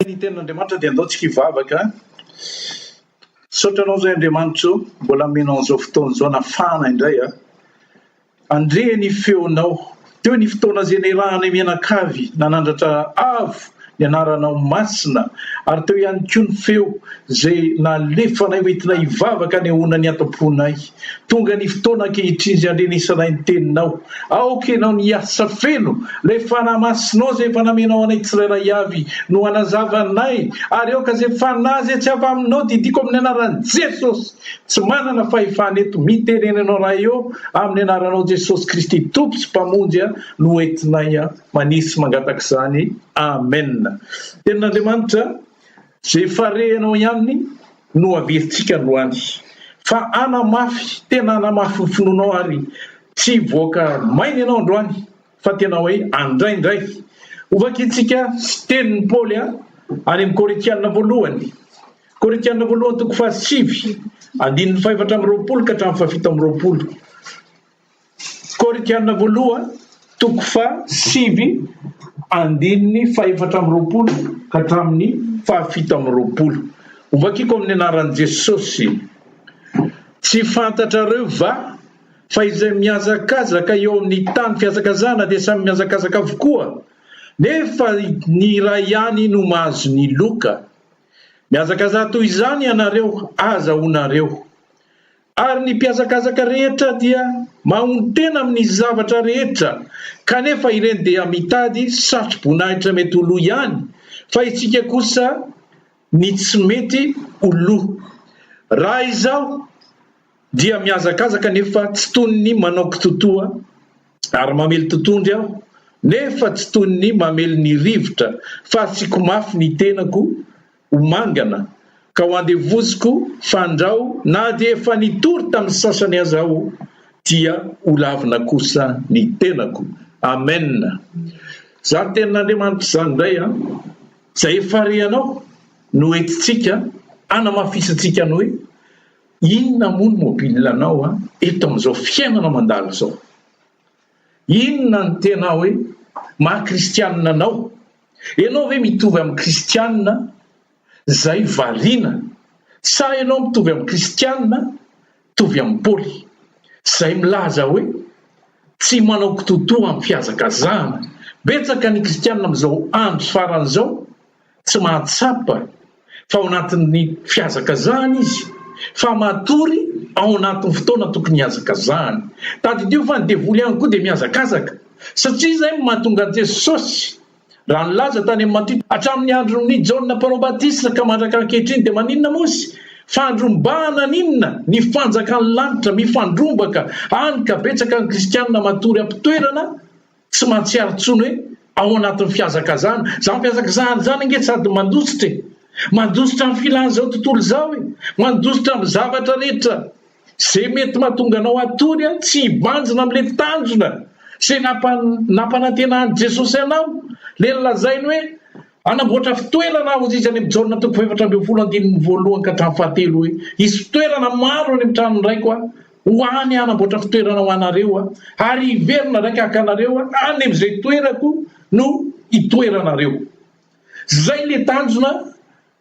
Ny tenin'Andriamanitra dia andao tsika hivavaka. Misaotra anao izay Andriamanitra o, mbola amenao an'izao fotoana izao nafahana indray a. Handre ny feonao. Teo ny fotoana izay niarahanay mianakavy nanandratra avo ny anaranao masina, ary teo ihany koa ny feo izay nalefanay hoentina hivavaka hanehoana ny ato-ponay. Tonga ny fotoana ankehitriny izay handrenesanay ny teninao. Aoka ianao ny hiasa feno ilay Fanahy Masinao izay efa namenao anay tsirairay avy no hanazava anay, ary aoka izay fanahy izay tsy avy aminao didiako amin'ny anaran'i Jesosy Tsy manana fahefana eto mitenena anao Ray ô, amin'ny anaranao Jesosy Kristy Tompo sy Mpamonjy no entinay manisy sy mangataka izany. Amen. Tenin'Andriamanitra, Izay efa rehanao ihany no averintsika androany. Fa hanamafy, tena hanamafy ny finoanao ary tsy hivoaka maina ianao androany fa tena hoe andraindray. Hovakintsika sy tenin'i Paoly any amin'ny Korintiana voalohany. Korintiana voalohany toko fahasivy, andininy fahefatra amby roapolo ka hatramin'ny fahafito amby roapolo. Korintiana voalohany toko fahasivy, andininy fahefatra amby roapolo ka hatramin'ny fahafito amby roapolo. Hovakiko amin'ny anaran'i Jesosy. Tsy fantatrareo va fa izay mihazakazaka eo amin'ny tany fihazakazahana dia samy mihazakazaka avokoa, nefa ny iray ihany no mahazo ny loka? Mihazakazaha toy izany ianareo, aza honareo. Ary ny mpihazakazaka rehetra dia mahonon-tena amin'ny zavatra rehetra, kanefa ireny dia mitady satro-boninahitra mety ho lo ihany, fa isika kosa ny tsy mety ho lo. Raha izaho, dia mihazakazaka nefa tsy toy ny manao kitotoa, ary mamely totohondry aho, nefa tsy toy ny mamely ny rivotra, fa asiako mafy ny tenako ho mangana, ka ho andevoziko, fandrao na dia efa nitory tamin'ny sasany aza aho, dia ho lavina kosa ny tenako. Amen. Izany tenin'Andriamanitra izany indray an, izay efa rehanao no entintsika hanamafisantsika ny hoe, Inona moa ny mobile anao eto amin'izao fiainana mandalo izao? Inona no tena hoe maha kristianina anao? Ianao ve mitovy amin'ny kristianina izay variana sa ianao mitovy amin'ny kristianina mitovy amin'i Paoly izay milaza hoe tsy manao kitoatoa amin'ny fihazakazahana? Betsaka ny kristianina amin'izao andro farany izao Tsy mahatsapa fa ao anatin'ny fihazakazahana izy, fa matory ao anatin'ny fotoana tokony hihazakazahany. Tadidio fa ny devoly ihany koa dia mihazakazaka, satria izay no mahatonga an'i Jesosy, raha nilaza tany amin'ny Matio, hatramin'ny andron'i Jaona Mpanao Batisa ka mandraka ankehitriny dia maninona moa izy? Fandrombahana n'inona ny fanjakan'ny lanitra, mifandrombaka, hany ka betsaka ny kristianina matory am-pitoerana, Tsy mahatsiaro intsony hoe ao anatin'ny fihazakazahana. Izany fihazakazahana izany ange sady mandositra e! Mandositra amin'ny filan'izao tontolo izao e! Mandositra amin'ny zavatra rehetra izay mety mahatonga anao hatory tsy hibanjina amin'ilay tanjona izay nampanantenan'i Jesosy anao. Ilay nolazainy hoe hanamboatra fitoerana aho, hoy izy any amin'ny Jaona toko fahefatra ambin'ny folo andininy voalohany ka hatramin'ny fahatelo hoe, Hisy fitoerana maro any amin'ny tranon'ny Raiko aho. Ho any hanamboatra fitoerana ho anareo Aho, ary hiverina indray ka haka anareo Aho, any amin'izay toerako no hitoeranareo. Izay ilay tanjona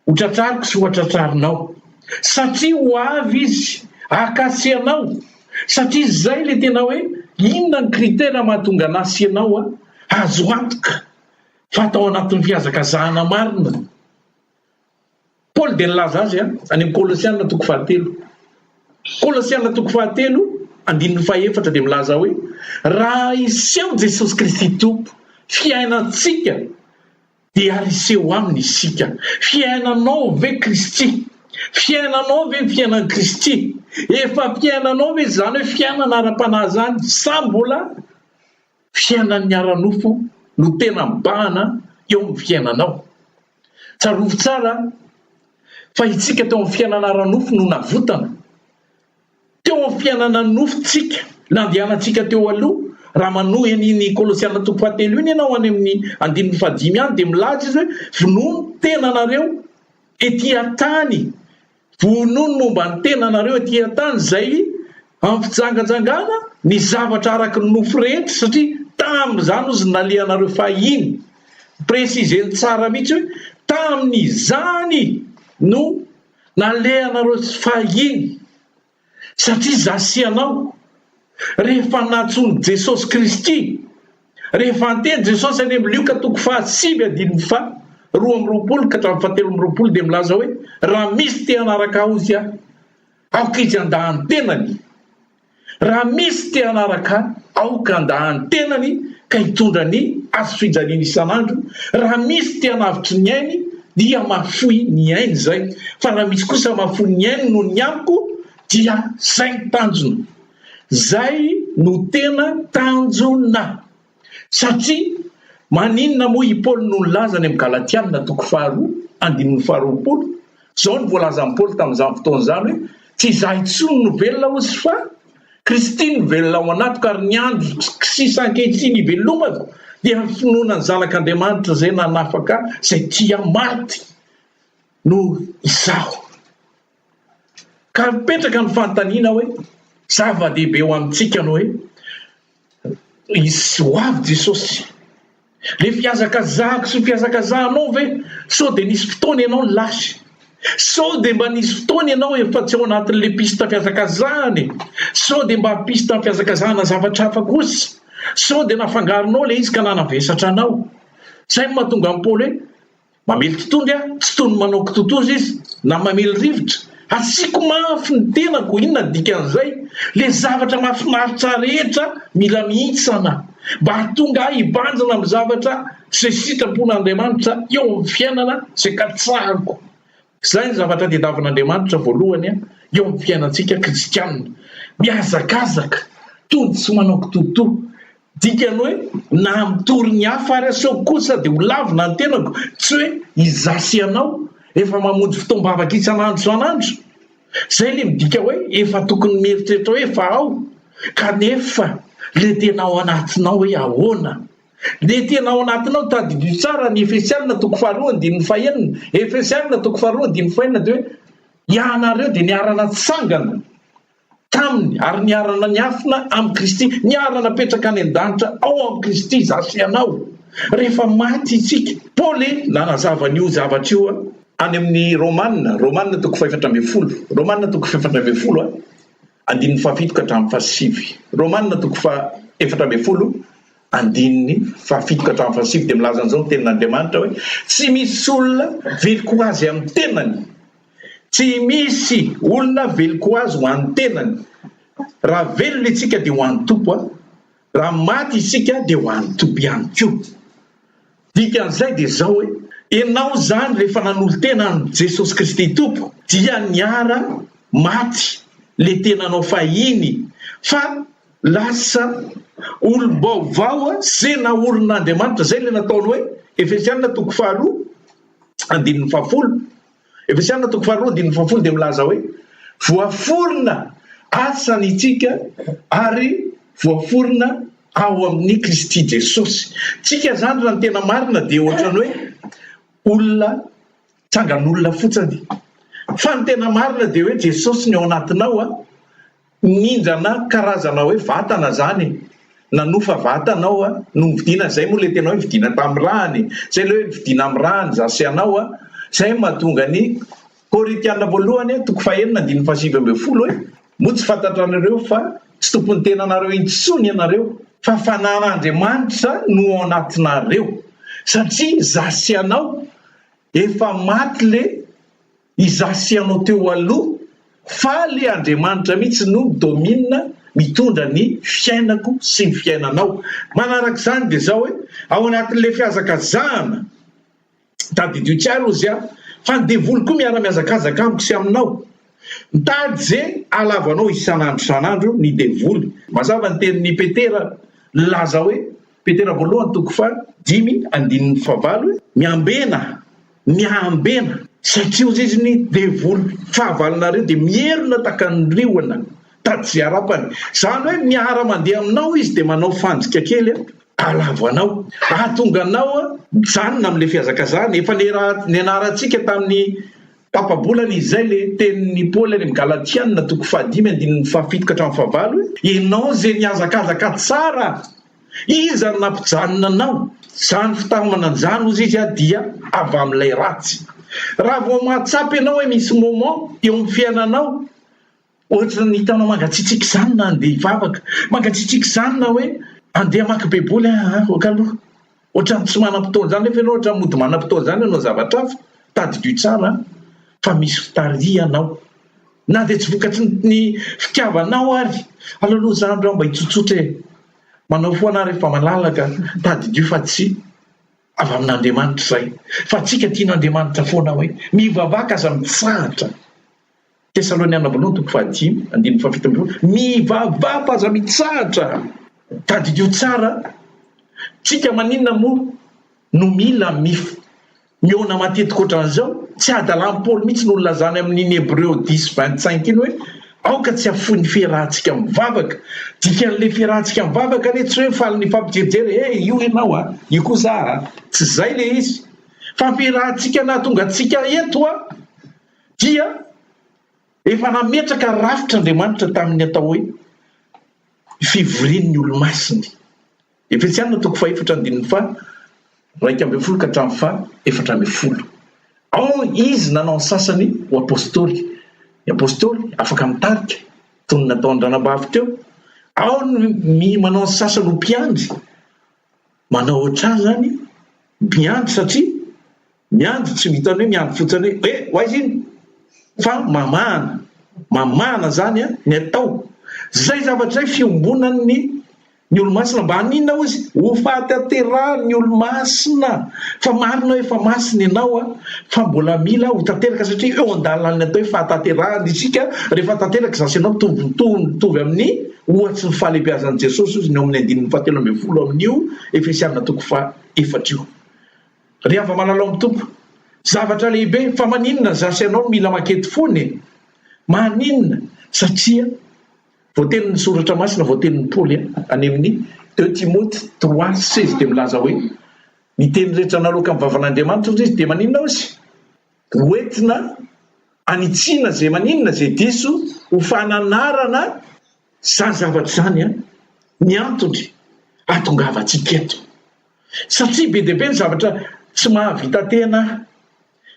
ho tratrariko sy ho tratrarinao, satria ho avy Izy haka sy anao, satria izay ilay tena hoe inona ny critère mahatonga anà sy ianao hahazo antoka fa tao anatin'ny fihazakazahana marina. Paoly dia nilaza azy any amin'ny Kolosiana toko fahatelo. Kolosiana toko fahatelo, andininy fahefatra dia milaza hoe, Raha hiseho Jesosy Kristy Tompo, fiainantsika, dia ary hiseho Aminy isika. Fiainanao ve Kristy? Fiainanao ve ny fiainan'i Kristy? Efa fiainanao ve izany hoe fiainana ara-panahy izany sa mbola fiainan'ny ara-nofo no tena mibahana eo amin'ny fiainanao? Tsarovy tsara fa itsika teo amin'ny fiainana ara-nofo no navotana. Teo amin'ny fiainana nofo tsika, nandehanantsika teo aloha, raha manohy an'iny Kolosiana toko fahatelo iny ianao any amin'ny andininy fahadimy any dia milaza izy hoe vonoa ny tenanareo ety an-tany Vonono momba ny tenanareo ety an-tany izay amin'ny fijangajangana ny zavatra araka ny nofo rehetra, satria tamin'izany hozy nalehanareo fahiny. Préciser-ny tsara mihitsy hoe Tamin'izany no nalehanareo fahiny, satria izaho sy ianao, rehefa nantsoin'i Jesosy Kristy, rehefa niteny Jesosy any amin'ny Lioka toko fahasivy andininy faha 22 ka hatramin'ny faha 23 dia milaza hoe, raha misy te hanaraka Ahy hozy aho, aoka izy handà ny tenany. Raha misy te hanaraka ahy, aoka handà ny tenany ka hitondra ny hazo fijaliany isan'andro, raha misy te hanavotry ny ainy, dia mahafoy ny ainy izay, fa raha misy kosa mahafoy ny ainy noho ny amiko, dia izay ny tanjona. Izay no tena tanjona. Satria maninona moa i Paoly no nilaza any amin'ny Galatiana toko faharoa andininy faharoapolo, izao no voalazan'i Paoly tamin'izany fotoana izany hoe, Tsy izaho intsony no velona hozy fa Kristy no velona ao anatiko ary ny andro sisa ankehitriny ivelomako dia ny finoana ny Zanak'Andriamanitra izay nanafaka ahy izay tia maty noho izaho. Ka mipetraka ny fanontaniana hoe, zava-dehibe ho amintsika ny hoe hisy ho avy Jesosy. Le fihazakazahako sy fihazakazahanao ve sao dia nisy fotoana ianao nilasy? Sao dia mba nisy fotoana ianao efa tsy ao anatin'le piste fihazakazahana e? Sao dia mba piste fihazakazahana zavatra hafa kosa? Sao dia nafangaronao le izy ka nanavesatra anao? Zay no mahatonga an'i Paoly hoe Mamely totondy aho, tsy toy ny manao kitotoza izy, na mamely rivotra. Asiako mafy ny tenako, inona ny dikan'izay? Le zavatra mahafinaritra rehetra mila mihintsana mba hahatonga ahy hibanjina amin'ny zavatra izay sitrapon'Andriamanitra eo amin'ny fiainana izay katsahiko. Izay ny zavatra tediavin'Andriamanitra voalohany eo amin'ny fiainantsika kristianina. Mihazakazaka, tony tsy manao kitotoa. Dikany hoe na mitory ny hafa ary aho kosa dia ho lavina ny tenako, tsy hoe izaho sy ianao efa mamonjy fotoam-bavaka isan'andro isan'andro. Izay ilay midika hoe efa tokony mieritreritra hoe efa ao, kanefa ilay tena ao anatinao hoe ahoana? Ilay tena ao anatinao, tadidio tsara ny Efesianina toko faharoa andininy fahenina, Efesianina toko faharoa andininy fahenina dia hoe ianareo dia niara-natsangana Taminy, ary niara-niafina amin'i Kristy, niara-napetraka any an-danitra ao amin'i Kristy izaho sy ianao, rehefa maty isika. Paoly nanazava an'io zavatra io any amin'ny Romana, Romana toko fahefatra ambin'ny folo, Romana toko fahefatra ambin'ny folo, andininy fahafito ka hatramin'ny fahasivy. Romana toko fahefatra ambin'ny folo, andininy fahafito ka hatramin'ny fahasivy dia milaza an'izao ny tenin'Andriamanitra hoe, Tsy misy olona velon-ko azy amin'ny tenany, Tsy misy olona velon-ko azy ho an'ny tenany. Raha velona isika dia ho an'ny Tompo, raha maty isika dia ho an'ny Tompo ihany koa. Dikan'izay dia izao hoe, ianao izany rehefa nanolo-tena an'i Jesosy Kristy Tompo dia niara maty le tenanao fahiny fa lasa olom-baovao ze naorin'Andriamanitra, zay le nataony hoe Efesiana toko faharoa andininy fahafolo. Efesiana toko faharoa andininy fahafolo dia milaza hoe, Voaforona asany isika ary voaforona ao amin'i Kristy Jesosy. Tsika izany raha ny tena marina dia ohatran'ny hoe olona tsangan'olona fotsiny. Fa ny tena marina dia hoe Jesosy ny ao anatinao a, Nindrana karazana hoe vatana zany e! Nanofa vatana ao a! No nividiana, zay moa le tena hoe nividiana tamin'ny rahany e! Zay le hoe nividiana amin'ny rahany za sy anao a! Zay no mahatonga ny Korintiana voalohany toko fahenina andininy fahasivy ambin'ny folo hoe, Moa tsy fantatranareo fa tsy tompon'ny tenanareo intsony ianareo, fa fanan'Andriamanitra no ao anatinareo, satria za sy anao efa maty le Izaho sy ianao teo aloha fa le Andriamanitra mihitsy no mi-domine mitondra ny fiainako sy ny fiainanao. Manaraka izany dia izao hoe, ao anatin'ilay fihazakazahana, tadidio tsara ozy aho, fa ny devoly koa miara-mihazakazaka amiko sy aminao. Mitady ze hahalavo anao isan'andro isan'andro ny devoly. Mazava ny tenin'i Petera nilaza hoe, Petera voalohany toko faha dimy andininy fahavalo hoe, Miambena Miambena, satria hozy izy ny devoly fahavalonareo dia mierona tahaka ny liona tady tsy arapany. Izany hoe miara mandeha aminao izy dia manao fandrika kely ahalavo anao, ahatonga anao mijanona amin'ilay fihazakazahana. Efa nianarantsika tamin'ny tapa-bolana izay ilay tenin'i Paoly any amin'ny Galatiana toko fahadimy andininy fahafito ka hatramin'ny fahavalo hoe, Ianao izay nihazakazaka tsara, iza no nampijanona anao? Izany fitaomana izany hozy izy dia avy amin'ilay ratsy. Raha vao mahatsapa ianao hoe misy moment eo amin'ny fiainanao ohatran'ny hitanao mangatsiatsiaka izany na handeha hivavaka, mangatsiatsiaka izany na hoe handeha hamaky baiboly aa ok aloha. Ohatran'ny tsy manam-potoana izany nefa ianao ohatran'ny mody manam-potoana izany hanao zavatra hafa. Tadidio tsara fa misy fitarihana ao. Na dia tsy vokatry ny fitiavanao ary. Aleo aloha za andro aho mba hitsotsotra e. Manao foana aho rehefa malalaka, tadidio fa tsy avy amin'Andriamanitra izay. Fa antsika tian'Andriamanitra foana hoe mivavaka aza mitsahatra. Tesaloniana voalohany toko fahadimy andininy fahafito ambin'ny folo, mivavaha fa aza mitsahatra. Tadidio tsara, tsika maninona moa no mila mif. Mihaona matetika ohatran'izao, tsy hadalan'i Paoly mihitsy no nilazany amin'iny Hebreo dix vingt cinq iny hoe, aoka tsy hafoy ny fiarahantsika mivavaka. Dikan'ilay fiarahantsika mivavaka anie tsy hoe faly nifampijerijery, eh io ianao a, io koa za a. Tsy izay ilay izy. Fa ny fiarahantsika nahatonga antsika eto a, dia efa nametraka rafitra Andriamanitra tamin'ny atao hoe fivorian'ny olomasiny. Efesiana toko fahefatra andininy faha 11 ka hatramin'ny faha 14. Ao izy nanao ny sasany ho apostoly. Ny apostoly afaka mitarika, toy ny nataon-dranabavy teo. Ao ny manao ny sasany ho mpiandry. Manao ohatr'azy izany, mpiandry satria Miandry tsy vitan'ny hoe miandry fotsiny hoe eh ho aiza iny fa mamahana, mamahana zany an ny atao. Zay zavatra zay fiombonan'ny ny olomasina mba haninona hozy? Ho fahatanterahan'ny olomasina fa marina hoe efa masina ianao an fa mbola mila ho tanteraka satria eo andalan'ny atao hoe fahatanterahana isika rehefa tanteraka izany sy ianao mitovy mitovy mitovy amin'ny ohatry ny fahalehibeazan'i Jesosy hozy ny ao amin'ny andininy fahatelo 13 amin'io Efesiana toko faha efatra io. Ry hava-malala ao amin'ny Tompo, zavatra lehibe, fa maninona za sy ianao no mila makety foana e? Maninona? Satria voatenin'ny Soratra Masina, voatenin'i Paoly any amin'ny deux Timothée trois 16 dia milaza hoe, ny teny rehetra naloaka amin'ny vavan'Andriamanitra hozy izy dia maninona hozy? Hoentina hanitsiana izay maninona izay diso ho fananarana izany zavatra izany an, ny antony ahatongavantsika eto. Satria be dia be ny zavatra tsy mahavita tena aho,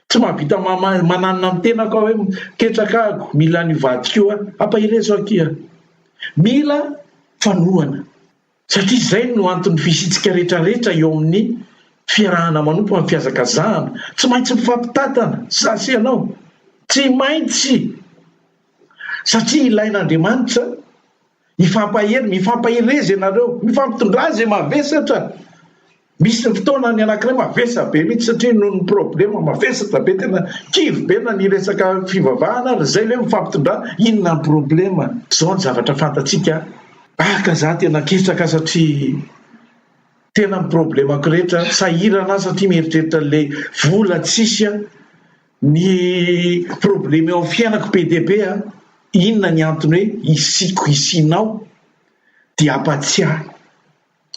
tsy mahavita mananona ny tenako aho hoe ketraka aho, mila an'io vadiko io aho, ampaherezo akia. Mila fanohana. Satria izay no anton'ny fisiantsika rehetra rehetra eo amin'ny fiarahana manompo amin'ny fihazakazahana. Tsy maintsy mifampitantana, za sy ianao. Tsy maintsy. Satria ilain'Andriamanitra Hifampahery, mifampahereza ianareo, mifampitondrà izay mavesatra. Misy ny fotoana ny anankiray mavesa be mihitsy satria noho ny problema mavesatra be tena kivy be na ny resaka fivavahana ary izay ve mifampitondrà, inona ny problema? Izao ny zavatra fantatsika, ah ka za tena ketraka satria tena ny problemako rehetra, sahirana aho satria mieritreritra an'ilay vola tsisy aho, Ny problème eo amin'ny fiainako be dia be an, inona ny antony hoe isiko isinao dia hampatsiahy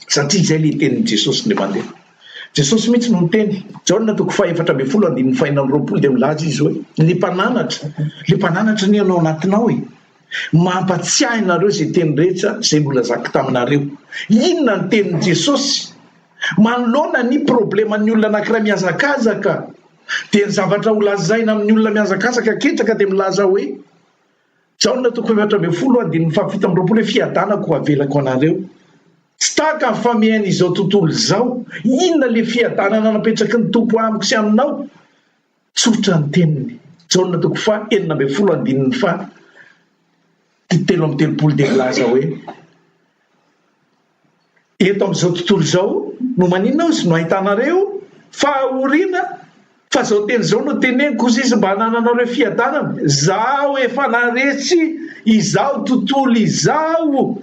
satria izay ilay tenin'i Jesosy indray mandeha. Jesosy mihitsy no niteny, Jaona toko faha 14 andininy faha 26 dia milaza izy hoe ny mpananatra, ilay mpananatra anie no ao anatinao e, mampatsiahy anareo izay teny rehetra izay nolazako taminareo. Inona ny tenin'i Jesosy manoloana ny probleman'ny olona anankiray mihazakazaka? Dia ny zavatra ho lazaina amin'ny olona mihazakazaka ketraka dia milaza hoe, Jaona toko 14 andininy faha 27 hoe fiadanako ho avelako anareo. Tsy tahaka ny famehan'izao izao tontolo izao. Inona ilay fiadanana napetraky ny Tompo amiko sy aminao? Tsotra ny teniny. Jaona toko faha 16 andininy faha 33 dia milaza hoe, Eto amin'izao tontolo izao no maninona ozy no ahitanareo fahoriana fa izao teny izao no teneniko ozy izy mba hanananareo fiadanana, zaho efa naresy izao tontolo izao.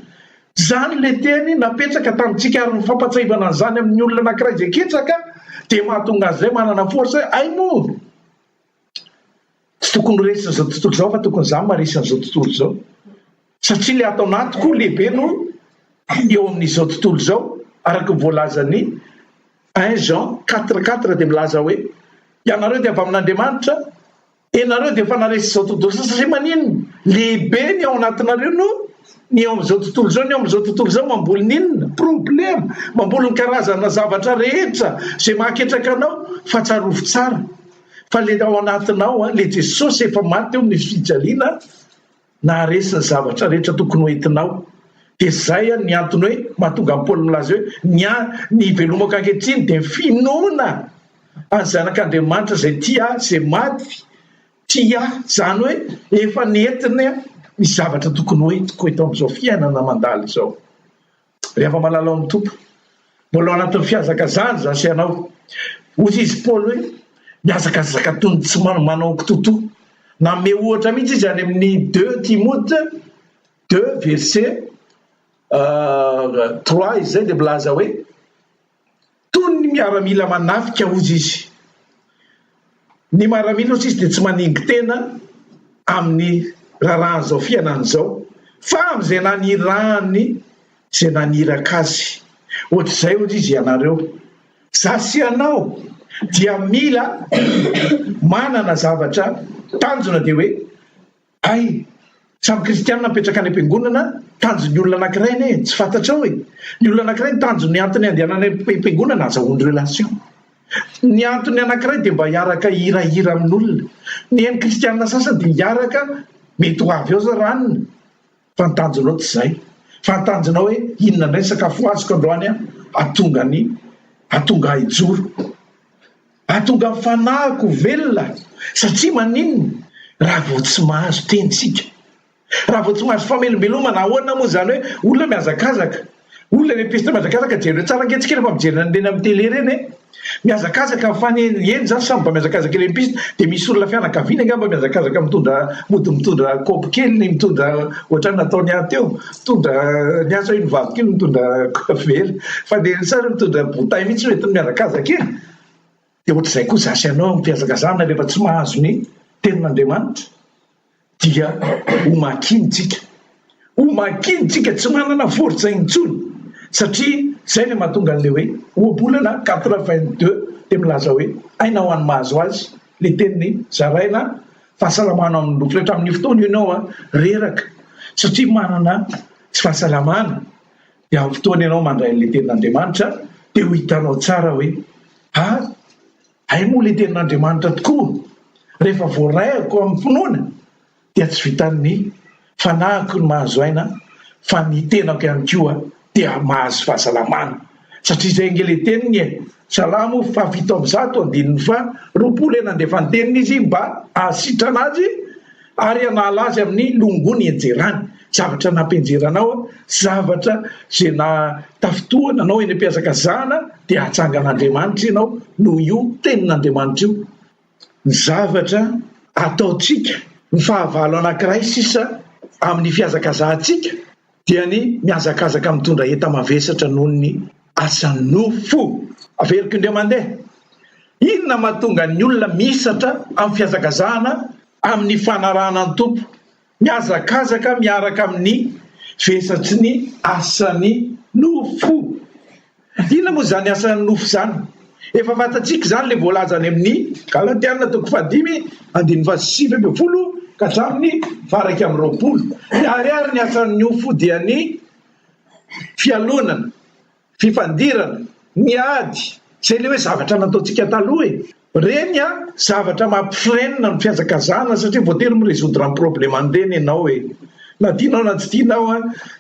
Izany ilay teny napetraka tamintsika ary ny fampatsiahivana an'izany amin'ny olona anankiray izay ketraka dia mahatonga azy izay manana force hoe hay moa Tsy tokony ho resin'izao tontolo izao fa tokony izaho maharesy an'izao tontolo izao. Satria ilay ato anatiko lehibe no eo amin'izao tontolo izao, araka ny voalazan'ny un Jean quatre quatre dia milaza hoe ianareo dia avy amin'Andriamanitra, ianareo dia efa naharesy izao tontolo izao satria maninona? Lehibe ny ao anatinareo no. Ny eo amin'izao tontolo izao, ny eo amin'izao tontolo izao mamboly ny inona? Problema. Mamboly ny karazana zavatra rehetra izay mahaketraka anao fa tsarovy tsara fa le ao anatinao, le Jesosy efa maty teo amin'ny fijaliana naharesy ny zavatra rehetra tokony ho entinao. Dia izay ny antony hoe mahatonga an'i Paoly milaza hoe ny ahy, ny hivelomako ankehitriny dia ny finoana an'ny Zanak'Andriamanitra izay tia ahy, izay maty tia ahy. Izany hoe efa nentiny ny zavatra tokony ho entiko eto amin'izao fiainana mandalo izao. Ry hava-malala ao amin'ny Tompo, mbola ao anatin'ny fihazakazahana izaho sy ianao. Hoy izy Paoly hoe, mihazakazaka toy ny tsy manao kitotoa. Nanome ohatra mihitsy izy any amin'ny deux Timothée deux verset trois izay dia milaza hoe, Toy ny miaramila manafika hozy izy. Ny maramila hozy izy dia tsy maningi-tena amin'ny raharahan'izao fiainana izao fa amin'izay nanirahany izay naniraka azy. Ohatr'izay hozy izy ianareo. Za sy ianao dia mila manana zavatra tanjona dia hoe Hay! Samy kristianina mipetraka any am-piangonana, tanjon'ny olona anankiray anie tsy fantatrao e! Ny olona anankiray ny tanjony antony andehanany any am-piangonana azahoany relation. Ny antony anankiray dia mba hiaraka hihirahira amin'olona. Ny an'ny kristianina sasany dia hiaraka mety ho avy eo zao ranona fa ny tanjonao tsy izay. Fa ny tanjonao hoe inona indray ny sakafo azoko androany hahatonga ny hahatonga ahy hijoro. Hahatonga ny fanahiko ho velona satria maninona raha vao tsy mahazo teny isika? Raha vao tsy mahazo famelombelomana, ahoana moa izany hoe olona mihazakazaka, olona eny am-piste mihazakazaka, jereo tsara ange tsika rehefa mijery an'ireny amin'ny télé ireny e! Mihazakazaka ny fan eny izany samy mba mihazakazaka eny am-piste dia misy olona fianakaviana angamba mihazakazaka mitondra mody mitondra kaopy kely mitondra ohatran'ny nataony ahy teo mitondra ny asa iny vadiko iny mitondra vera fa dia ny sary mitondra bouteille mihitsy no entiny mihazakazaka eny dia ohatr'izay koa za sy ianao amin'ny fihazakazahana rehefa tsy mahazo ny tenin'Andriamanitra dia ho makintsika ho makintsika tsy manana force intsony satria izay ilay mahatonga an'ilay hoe ohabolana 82 dia milaza hoe aina ho an'ny mahazo azy ilay teniny zaraina Fahasalamana amin'ny nofo rehetra amin'io fotoana io ianao an, reraka satria manana tsy fahasalamana dia amin'ny fotoana ianao mandray an'ilay tenin'Andriamanitra dia ho hitanao tsara hoe ha hay moa ilay tenin'Andriamanitra tokoa rehefa voarayako amin'ny finoana dia tsy vitan'ny fanahiko ny mahazo aina fa ny tenako ihany koa dia mahazo fahasalamana satria izay ange le teniny e! Salamo faha 107 andininy faha 20 e nandefa ny teniny izy mba hahasitrana azy ary hanala azy amin'ny longony hianjerany, zavatra nampianjera anao, zavatra izay nahatafintohina anao eny am-pihazakazahana dia hatsangan'Andriamanitra ianao noho io tenin'Andriamanitra io. Ny zavatra ataontsika, ny fahavalo anankiray sisa amin'ny fihazakazahantsika dia ny mihazakazaka mitondra enta-mavesatra noho ny asan'ny nofo. Averiko indray mandeha, inona mahatonga ny olona mihisatra amin'ny fihazakazahana amin'ny fanarahana ny Tompo? Mihazakazaka miaraka amin'ny vesatry ny asan'ny nofo. Inona moa izany asan'ny nofo izany? Efa fantatsika izany ilay voalaza any amin'ny Galatiana toko fahadimy andininy fahasivy ambin'ny folo ka hatramin'ny faha-21. Miharihary ny asan'ny nofo dia ny fialonana, fifandirana, ny ady, izay ilay hoe zavatra nataontsika taloha e! Reny a, zavatra mampifreine ny fihazakazahana satria voatery mi-resoudre ny problème an'ireny ianao e! Na tianao na tsy tianao a,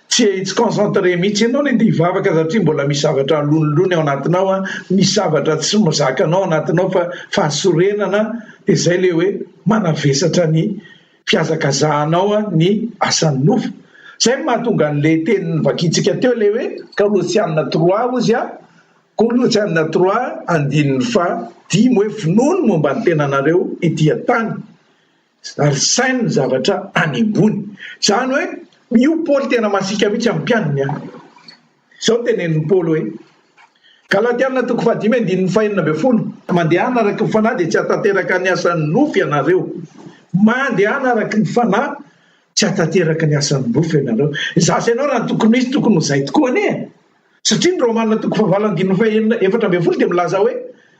tsy tsy concentré mihitsy ianao ny andeha hivavaka satria mbola misy zavatra lonilony ao anatinao a, misy zavatra tsy zakanao ao anatinao fa fahasorenana dia izay ilay hoe manavesatra ny fihazakazahanao ny asan'ny nofo. Izay no mahatonga an'ilay teny novakintsika teo ilay hoe Kolosiana trois hozy a, Kolosiana trois andininy faha dimy hoe vonoa ny momba ny tenanareo ety an-tany ary saino ny zavatra any ambony. Izany hoe io Paoly tena masiaka mihitsy amin'ny mpianiny an. Izao no tenenin'i Paoly hoe, Galatiana toko fahadimy andininy fahenina ambin'ny folo, Mandehana araka ny Fanahy dia tsy hahatanteraka ny asan'ny nofo ianareo. Mandehana araka ny Fanahy, tsy hahatanteraka ny asan'ny nofo ianareo. Izaho sy ianao raha ny tokony ho izy tokony ho izay tokoa anie e! Satria ny Romana toko fahavalo andininy fahenina 14 dia milaza hoe,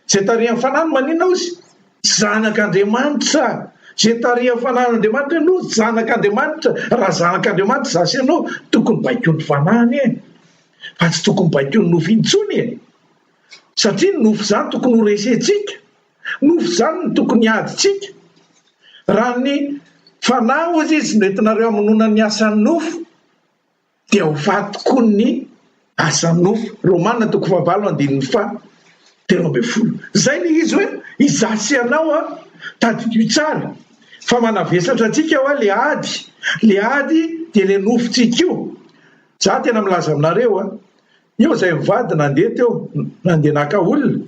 Izay tarihan'ny Fanahy no maninona hozy? Zanak'Andriamanitra. Izay tarihan'ny Fanahin'Andriamanitra no zanak'Andriamanitra. Raha zanak'Andriamanitra izaho sy ianao, tokony baikoin'ny Fanahy anie e. Fa tsy tokony baikoin'ny nofo intsony e. Satria ny nofo izany tokony ho resentsika. Nofo izany no tokony hiadintsika. Raha ny Fanahy hozy izy no entinareo hamonoana ny asan'ny nofo, dia ho faty koa ny asan'ny nofo. Romana toko fahavalo andininy faha 13. Izay ilay izy hoe izaho sy ianao an, tadidio tsara fa manavesatra antsika hoa le ady, le ady dia le nofontsika io. Za tena milaza aminareo an, eo izay mivady nandeha teo, nandeha naka olona,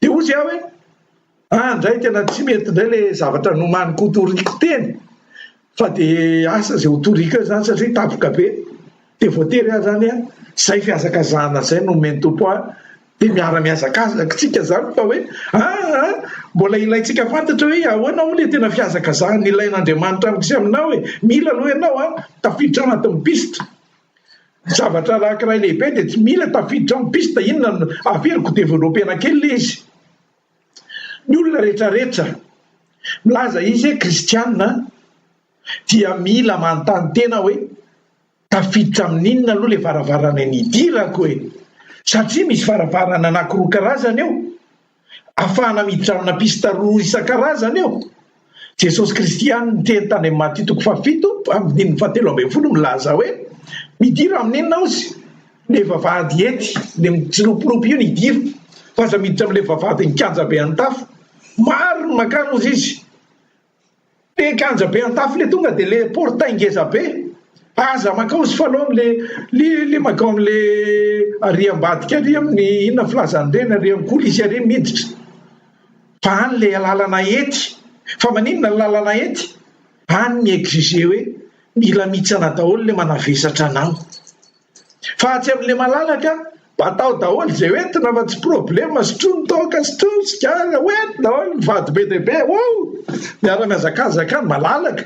dia hozy aho hoe Ah ndray tena tsy mety ndray le zavatra nomaniko ho toriko teny fa de asa ze ho toriko eo zany satria tapoka be de voatery aho zany an zay fihazakazahana zay no omen'ny Tompo ahy de miara mihazakazaka tsika zany fa hoe aa mbola ilaintsika fantatra hoe ahoana moa le tena fihazakazahana ilain'Andriamanitra amiko sy aminao e mila aloha ianao an tafiditra ao anatin'ny piste zavatra anankiray lehibe de tsy mila tafiditra ao amin'ny piste inona no averiko developena kely le izy Ny olona rehetrarehetra milaza izy hoe kristiana dia mila manontany tena hoe tafiditra amin'inona aloha ilay varavarana nidirako e? Satria misy varavarana anankiroa karazana eo, ahafahana miditra amina piste roa isan-karazany eo. Jesosy Kristy ihany niteny tany amin'ny Matio toko fahafito andininy fahatelo ambin'ny folo milaza hoe midira amin'inona ozy? Le vavahady ety, le mitsiropiropy io ny idiro fa aza miditra amle vavahadin'ny kianja be Antafo. Maro ny mankany ozy izy. Le kianja be Antafo le tonga de le portail ngeza be. Aza mankao ozy fa aleo amle le le mankao amle ary ambadika ary amin'ny inona filazan'ireny ary amin'ny coulisse ary miditra. Fa any le lalana ety. Fa maninona ny lalana ety? Any mi-exiger hoe mila mihitsana daholo le manavesatra anao. Fa atsy amin'ilay malalaka, batao daholo izay hoentina fa tsy problema, sotroa ny toaka, sotroa ny sigara, hoento daholo ny vady be dia be, wou! Miara-mihazakazaka any, malalaka,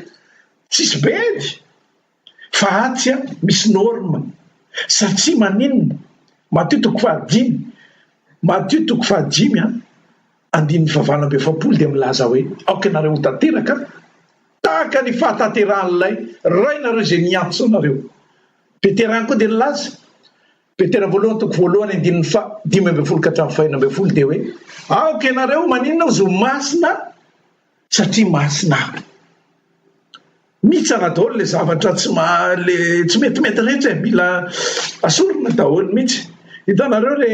tsisy bedy. Fa atsy an, misy norme. Satria maninona? Matio toko fahadimy, Matio toko fahadimy an, andininy fahavalo amby efapolo dia milaza hoe, aoka ianareo ho tanteraka tahaka ny fahatanterahan'ilay Rainareo izay niantso anareo. Petera ihany koa dia nilaza, Petera voalohany toko voalohany andininy faha 15 ka hatramin'ny faha 16 dia hoe, Aoka ianareo maninona hozy ho masina satria masina aho. Mitsana daholo ilay zavatra tsy maha le tsy metimety rehetra e, mila asorina daholo mihitsy. Hitanareo re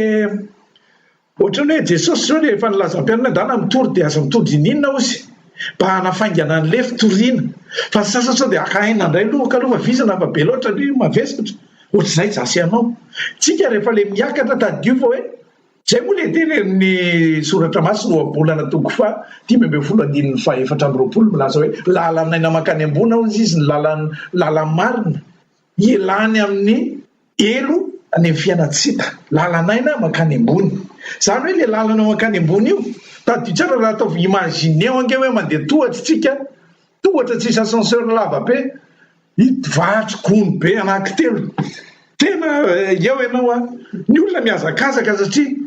Ohatran'ny hoe Jesosy izao rehefa nilaza mpianany andana mitory dia aza mitondra ininona ozy mba hanafaingana an'le fitoriana fa ny sasany sao dia haka aina indray aloha aloha fa vizana fa be loatra ny mavesatra ohatr'izay za sy ianao tsika rehefa le miakatra tadidio fa hoe zay moa le tenenin'ny soratra masina ohabolana toko faha 15 andininy faha 24 milaza hoe lalan'aina mankany ambony hozy izy ny lalan lalan-marina Ialany amin'ny helo any amin'ny fiainan-tsy hita. Lalan'aina mankany ambony. Izany hoe ilay lalana mankany ambony io, tadidio tsara raha ataovy imagineo ange hoe mandeha tohatra isika, tohatra tsisy ascenseur lava be, hivatsy gony be anankitelo. Tena eo ianao an! Ny olona mihazakazaka satria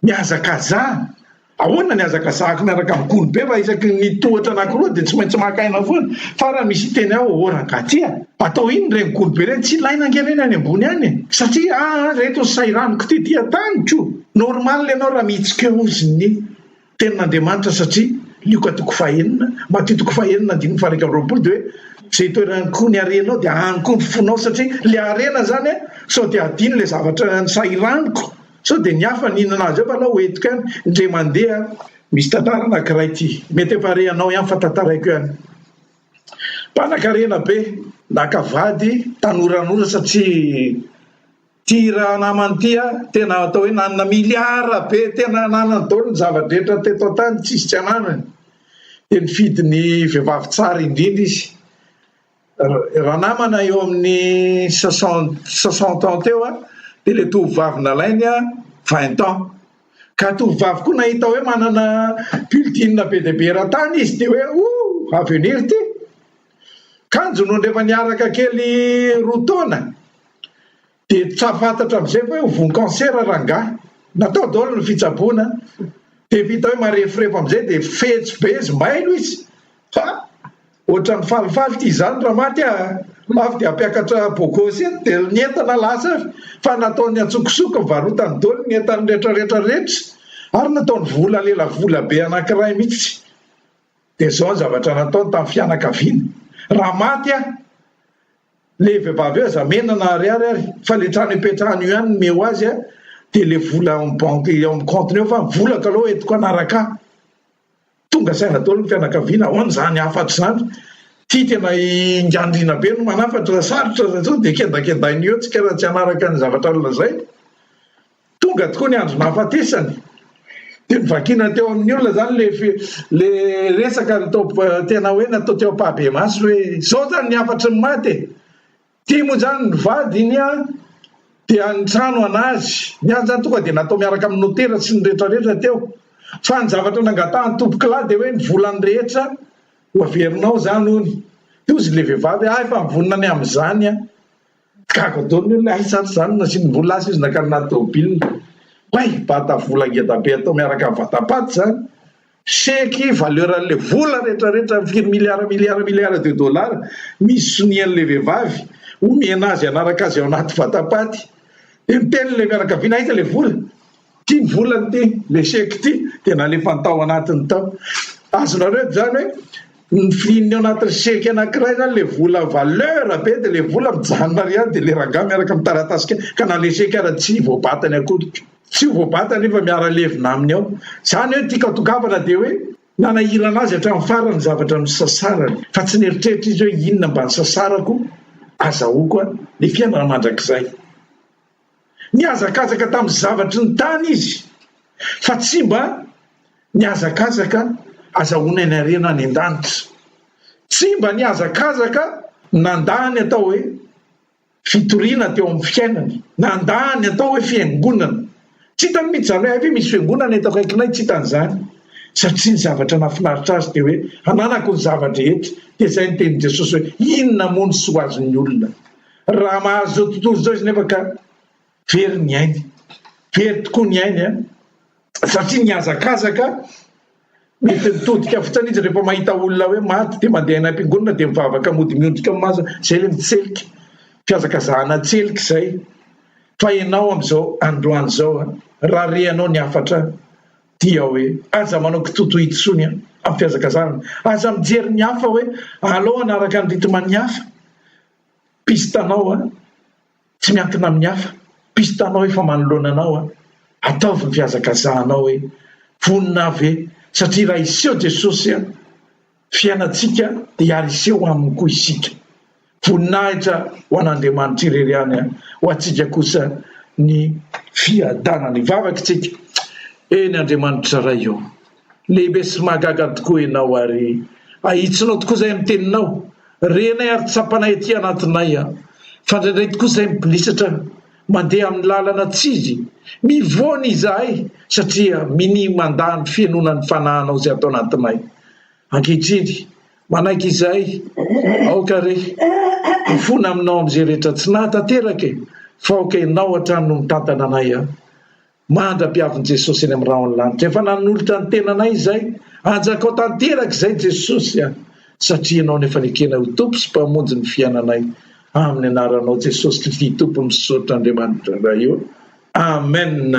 Mihazakazaha. Ahoana ny hazakazahako miaraka amin'ny gony be fa isaky ny tohatra anankiroa dia tsy maintsy maka aina foana. Fa raha misy hiteny aho ô rangahy ty a! Atao inona ireny gony be ireny? Tsy ilaina ange ireny any ambony any e! Satria aa ireto ny sahiraniko tety an-tany ko! Normal ianao raha mihitsika eo hozy ny tenin'Andriamanitra satria Lioka toko fahenina, Matio toko fahenina andininy faha 21 dia hoe izay itoeran'ny koa ny harenao dia any koa ny fonao satria ilay harena izany a sao dia hadino ilay zavatra nisahiraniko. Sao dia ny hafa nihinana azy eo fa alao ho entiko ihany indray mandeha. Misy tantara anankiray ity, mety efa re anao ihany fa tantaraiko ihany. Mpanakarena be, naka vady tanoranora satria ity ranamana ity tena atao hoe nanana milliard be, tena nanana daholo ny zava-drehetra teto an-tany, tsisy tsy ananany. Dia nifidy ny vehivavy tsara indrindra izy. Ranamana eo amin'ny 60 ans teo dia ilay tovovavy nalainy 20 ans. Ka tovovavy koa nahita hoe manana building be dia be eran-tany izy dia hoe ouh avenir ity. Kanjo nony rehefa niaraka kely roa taona dia tsa fantatra amin'izay fa hoe ho voan'ny cancer rangahy. Natao daholo ny fitsaboana dia vita hoe mareforefo amin'izay dia fetsy be izy, mailo izy. Ha! Ohatran'ny falifaly ity izany raha maty a! Avy dia hampiakatra bogosy eto dia ny entana lasa avy fa nataony antsokosoko nivarotany daholo ny entany rehetra rehetra rehetra ary nataony vola lelavola be anankiray mihitsy. Dia izao ny zavatra nataony tamin'ny fianakaviana, raha maty aho, le vehivavy io aza mena na ariary ary fa le trano ipetrahany io ihany no meo azy dia le vola ao amin'ny banky ao amin'ny compte-ny ao fa ny volako aloha entiko hanaraka ahy. Tonga saina daholo ny fianakaviana, ahoana izany hafatra izany? Ity tena ingandriana be no manafatra, sarotra izay sao dia kendakendaina eo tsika raha tsy hanaraka ny zavatra nolazainy. Tonga tokoa ny andro nahafatesany. Dia novakiana teo amin'ny olona izany le le resaka natao tena hoe natao teo ampahabemaso hoe izao izany ny hafatry ny maty e. Ity moa izany ny vadiny an, dia ny trano an'azy. Ny azy izany tonga dia natao miaraka amin'ny notera sy ny rehetrarehetra teo. Fa ny zavatra nangatahan'ny tompokolahy dia hoe ny volany rehetra ho averinao izany hono. Dia hozy ilay vehivavy hoe ah efa mivonona ny amin'izany aho. Gaga daholo ny olona, aiza ary izany nasiany vola lasa izy nankany anaty tômôbila. Oay, bata vola ngeda be atao miaraka amin'ny vatapaty izany. Chèque valeur an'ilay vola rehetra rehetra firy milliards milliards milliards de dollars misy sonian'ilay vehivavy omena azy hanaraka azy ao anaty vatapaty. Dia miteny ilay fianakaviana aiza ilay vola? Ity ny volany ity, ilay chèque ity dia nalefany tao anatiny tao. Azonareo izany hoe ny fihin'ny ao anatin'ny chèque anankiray izany ilay vola valeur be dia ilay vola mijanona ary ihany dia ilay rangahy miaraka amin'ny taratasy kely ka na ilay chèque ara tsy voabatany akory. Tsy ho voabata nefa miara-levona aminy ao. Izany hoe tiako hatongavana dia hoe nanahirana azy hatramin'ny farany ny zavatra nosasarany. Fa tsy nieritreritra izy hoe inona mba nisasarako azahoako ny fiainana mandrakizay. Nihazakazaka tamin'ny zavatry ny tany izy fa tsy mba nihazakazaka azahoana ny harena any an-danitra. Tsy mba nihazakazaka nandà ny atao hoe fitoriana teo amin'ny fiainany, nandà ny atao hoe fiangonana. Tsy hitany mihitsy izany hoe hay ve misy fiangonana eto akaikinay, tsy hitany izany. Satria ny zavatra nahafinaritra azy dia hoe ananako ny zava-drehetra. Dia izay ny tenin'i Jesosy hoe inona moa ny soa azon'ny olona raha mahazo izao tontolo izao izy nefa ka very ny ainy. Very tokoa ny ainy an! Satria nihazakazaka Mety mitodika fotsiny izy rehefa mahita olona hoe maty dia mandeha any am-piangonana dia mivavaka mody miondrika amin'ny maso, izay ilay mitselika, fihazakazahana tselika izay. Fa ianao amin'izao androany izao raha rehanao ny hafatra dia hoe aza manao kitoto intsony amin'ny fihazakazahana, aza mijery ny hafa hoe alao hanaraka ny rythme-n'ny hafa, piste anao Tsy miankina amin'ny hafa. Piste anao efa manoloana anao a. Ataovy ny fihazakazahanao hoe vonona aho ve? Satria raha hiseho Jesosy a, fiainantsika dia hiary hiseho aminy koa isika. Voninahitra ho an'Andriamanitra irery ihany a, ho antsika kosa ny fiadanana. Hivavaka isika. Eny Andriamanitra Ray ô. Lehibe sy mahagaga tokoa Ianao ary ahitsinao tokoa izay amin'ny teninao. Renay ary tsapanay aty anatinay fa indraindray tokoa izahay mibilisatra mandeha amin'ny lalana tsy izy. Mivoana izahay satria minia mandà ny fihenoana ny Fanahinao izay ato anatinay. Ankehitriny, manaiky izahay, aoka re hifona aminao amin'izay rehetra tsy nahatanteraka e, fa aoka Ianao hatrany no mitantana anay. Mandra-piavin'i Jesosy eny amin'ny rahon'ny lanitra. Efa nanolotra ny tenanay izay. Anjakao tanteraka izay Jesosy a! Satria Ianao no efa nekenay ho Tompo sy Mpamonjy ny fiainanay. Amin'ny anaranao Jesosy Kristy Tompo misaotra Andriamanitra Ray o. Amen.